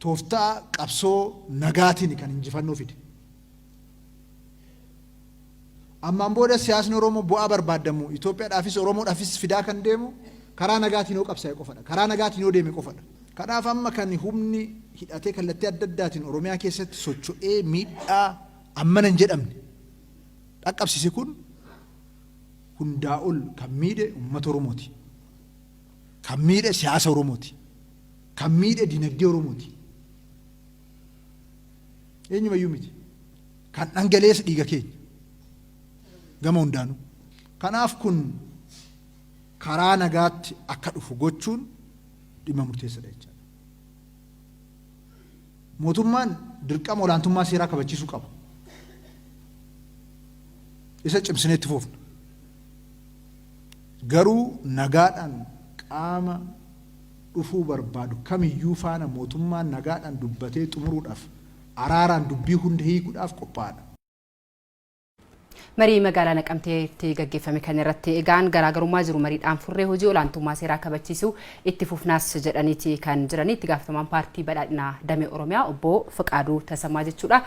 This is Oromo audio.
Tooftaa qabsoo nagaatiin kan injifannoo fide. Ammaan booda siyaasni Oromoo bu'aa barbaadamu Itoophiyaadhaafis Oromoodhaafis fidaa kan deemu karaa nagaatiin yoo qabsaa'e qofadha. Karaa nagaatiin yoo deeme qofadha. Kanaaf amma kan humni hidhatee kallattii adda addaatiin Oromiyaa keessatti socho'ee miidhaa ammana hin jedhamne dhaqqabsiise kun hundaa ol kan miidhe uummata Oromooti. Kan miidhe siyaasa Oromooti. Kan miidhe dinagdee Oromooti. Eenyumayyuu miti. Kan dhangalees dhiiga keenya. Gama hundaanuu. Kanaaf kun karaa nagaatti akka dhufu gochuun dhimma murteessadha jechaadha. Mootummaan dirqama olaantummaa seeraa kabachiisuu qaba. Isa cimsinee itti fufna. Garuu nagaadhaan qaama dhufuu barbaadu kamiyyuu faana mootummaan nagaadhaan dubbatee xumuruudhaaf araaraan dubbii hunda hiikuudhaaf qophaa'aadha. Marii magaalaa Naqamteetti gaggeeffame kana irratti egaan garaagarummaa jiru mariidhaan furree hojii olaantummaa seeraa kabachiisuu itti fufnaas jedhaniiti kan jiranii itti gaafatamaan paartii badhaadhinaa damee Oromiyaa obbo Fiqaaduu Tasammaa jechuudha.